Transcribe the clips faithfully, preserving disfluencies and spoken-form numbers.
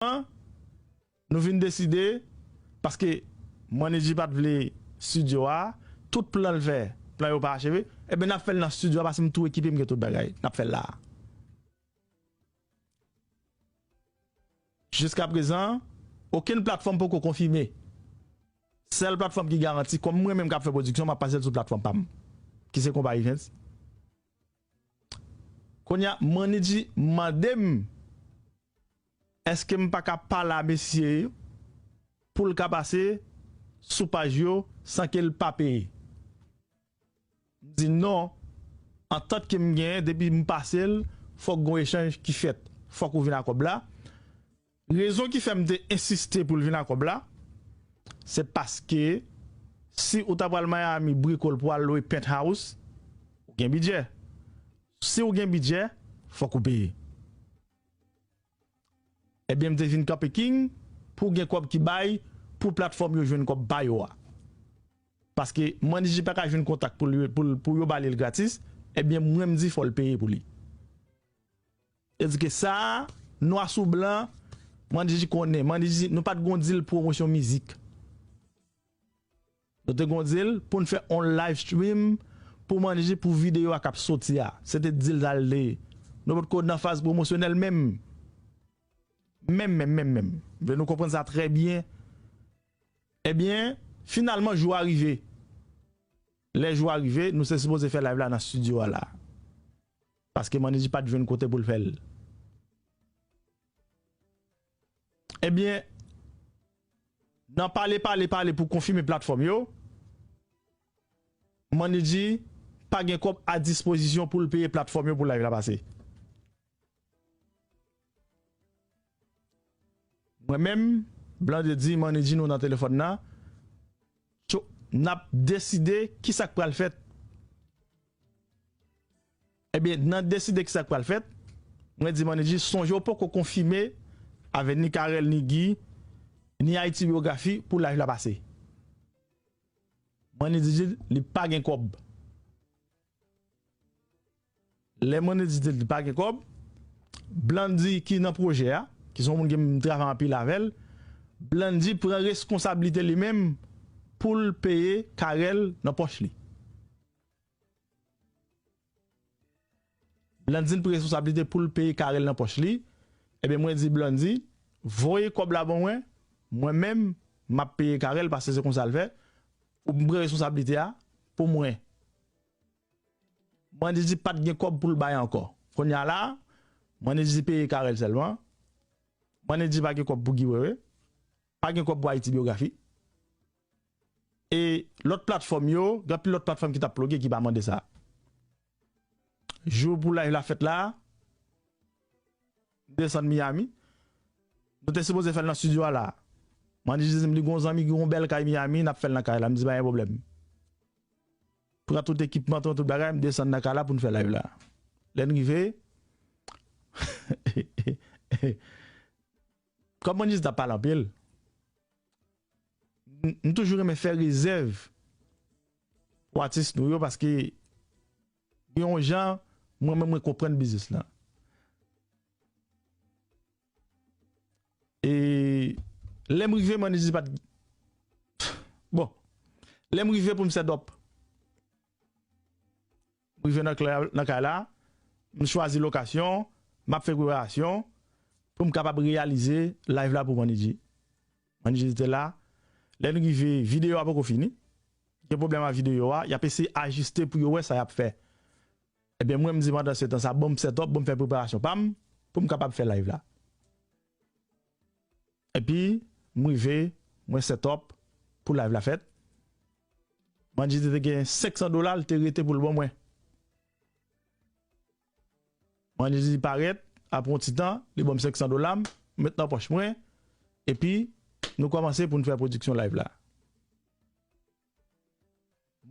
An, nou vin deside, paske Manidji pa t vle estidyo a, tout plan l fè, plan yo pa acheve, ebyen n ap fè l nan estidyo a, paske m tou ekipe, m gen tout bagay, n ap fè l la a. Jiskaprezan, okenn platfòm poko konfime. Sèl platfòm ki garanti, kòm mwen menm k ap fè pwodiksyon, m ap pase l sou platfòm pa m, ki se Konpa Events. Kounye a, Manidji mande m èske m pa ka pale a mesye yo pou l ka pase sou paj yo san ke l pa peye. M di non, antant ke m genyen, depi m pase l, fòk gon echanj ki fèt. Fòk ou vin a kòb la. Rezon ki fè m te ensiste pou l vin a kòb la, se paske si ou ta pral Miami, brikol pou al lwe penthouse, ou gen bidjè. Si ou gen bidjè, fòk ou peye. Ebyen, m te vin kanpe king pou gen kòb ki bay, pou platfòm yo jwenn kòb pa yo a. Paske Manidji pa ka jwenn kontak pou l, pou l, pou yo ba li l gratis, ebyen, mwen m di fò l peye pou li. Tandike sa a, nwa sou blan, Manidji konnen. Manidji, nou pa t gon deal pwomosyon mizik. Nou te gon deal pou n fè on live stream pou Manidji pou videyo a k ap soti a. Se te deal sa l te ye. Nou potko nan faz pwomosyonèl menm. Menm, menm, menm, menm. Vle nou konprann sa trè byen. Ebyen, finalman, jou a rive. Lè jou a rive, nou se sipoze fè live la nan estidyo a la. Paske Manidji pa t jwenn kote pou l fè l. Ebyen, nan pale, pale, pale pou konfime platfòm yo, Manidji pa gen kòb a dispozisyon pou l peye platfòm yo pou live la pase. Mwen menm, Blandy di, Manidji, nou nan telefòn nan, n ap deside ki sa k pral fèt. Ebyen, nan deside ki sa k pral fèt, mwen di Manidji, sonje w poko konfime avè ni Carel, ni Guy, ni Haiti Biographie pou live la pase. Manidji di li pa gen kòb. Lè Manidji di li pa gen kòb, Blandy ki nan pwojè a, ki se yon moun ke m travay anpil avè l, Blandy pran reskonsablite li menm pou l peye Carel nan pòch li. Blandy pran reskonsablite pou l peye Carel nan pòch li. Ebyen, mwen di Blandy, voye kòb la ban mwen, mwen menm, m ap peye Carel, paske se konsa l fè. Ou pran reskonsablite a pou mwen. Manidji pa t gen kòb pou l bay ankò. Kounye a la, Manidji peye Carel sèlman. Manidji pa gen kòb pou Guy Wewe. Pa gen kòb pou Haiti Biographie. E lòt platfòm yo, gen anpil lòt platfòm ki t ap ploge ki pa mande sa. Jou pou live la fèt la, m desann Miami. Nou te sipoze fè l nan estidyo a la. Manidji di m li gon zanmi ki gon bèl kay Miami, n ap fè l nan kay la. M di pa gen pwoblèm. Pran tout ekipman, pran tout bagay, m desann nan kay la pou n fè live la. Lè n rive, kòm Manidji t ap pale anpil, m, m toujou renmen fè rezèv pou atis nou yo, paske gen yon jan, mwen menm, mwen konprann biznis lan. E lè m rive, Manidji pa t, bon, lè m rive pou m set up. M rive nan kla-, nan kay la, m chwazi lokasyon, m ap fè preparasyon pou m kapab reyalize live la pou Manidji. Manidji te la. Lè n rive, videyo a poko fini. Gen pwoblèm ak videyo a, y ap eseye ajiste pou yo wè sa y ap fè. Ebyen, mwen, m di pandan se tan sa, ban m set up, ban m fè preparasyon pa m, pou m kapab fè live la. Epi, m rive, mwen set up pou live la fèt. Manidji te gen senk san dola, l te rete pou l ban mwen. Manidji parèt, apre yon ti tan, li ban m senk san dola, m met nan pòch mwen, epi nou kòmanse pou n fè pwodiksyon live la.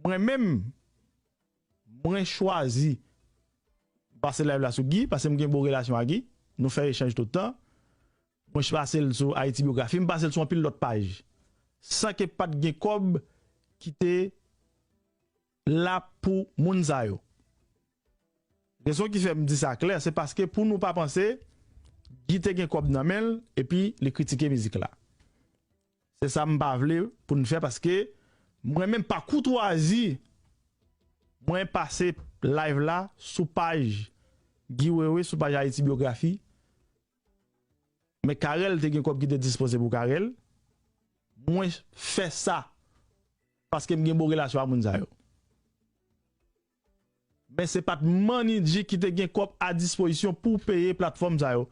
Mwen menm, mwen chwazi pase live la sou Guy, paske m gen bon relasyon ak Guy. Nou fè echanj tout tan. Mwen pase l sou Haiti Biographie, m pase l sou anpil lòt paj. San ke pa t gen kòb ki te la pou moun sa yo. Rezon ki fè m di sa klè, se paske pou nou pa panse, Guy te gen kòb nan men l, epi li kritike mizik la. Se sa m pa vle pou n fè, paske mwen menm pa koutwazi, mwen pase live la sou paj Guy Wewe, sou paj Haiti Biographie. Men Carel te gen kòb ki te dispoze pou Carel. Mwen fè sa paske m gen bon relasyon ak moun sa yo. Men se pa t Manidji ki te gen kòb a dispozisyon pou peye platfòm sa yo.